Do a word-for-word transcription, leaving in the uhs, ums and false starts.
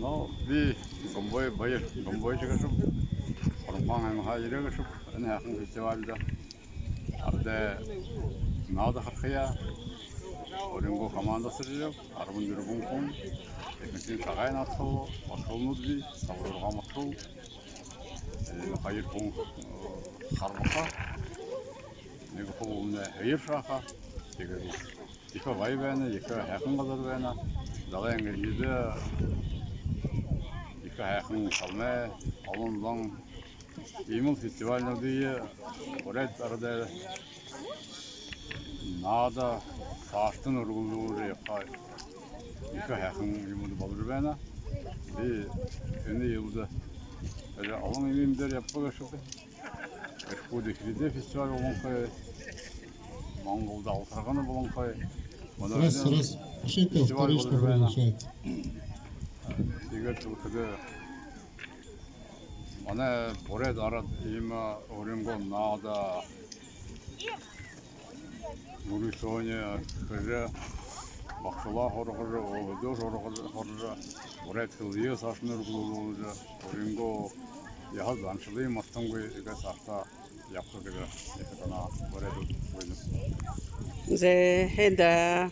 Оо, би Гомбоев Баяр, Гомбоевич гээшэб. Хурамхаан аймагһаа ерээ гээшэб. Энэ һайхан фестивальда арадай наада харахаяа өөрынгөө команда асаржа ерээб. Арбан дүрбэн хүн. Эхинхидээ Сагаан-Атаһаа, Бошхолнууд бии, табан-зургаан Бошхол. Э, хоёр хүн, э, Харбаха. Нэгэ хүн, э, Хоёр Шаха. Тиигээд ехэ гоё байна, ехэ һайхан газар байна. Далайн эрьедэ ехэ һайхан шалмай, олон зон. Иимэл фестивальнуудые буряад арадай наада саашань үргэлжэлүүлжэ ябаха ехэ һайхан юумэн болжо байна. Би энэ юумэндэ олон юумэн дээрэ ябаба гээшэб. Эрхүүдэ Эхирэдэй фестиваль болонхой, Монголдо Алтаргана болонхой. Манай Раз, Эрхүүдэ раз. Пошли, фестиваль болжо байна. Тиигээд хэлэхэдэ манай буряад арад иимэ өөрынгөө наада, мүрысөөнэй хэжэ, багшалаа һургажа, өөһэдөө һургажа, һургажа, буряад хэлые саашань үргэлжэлүүлжэ, өөрынгөө яһала заншалые мартангүй иигээд саашаа ябаха гэжэ ехэ һанаа буряад үгэнүүд. Зэ, һайн даа.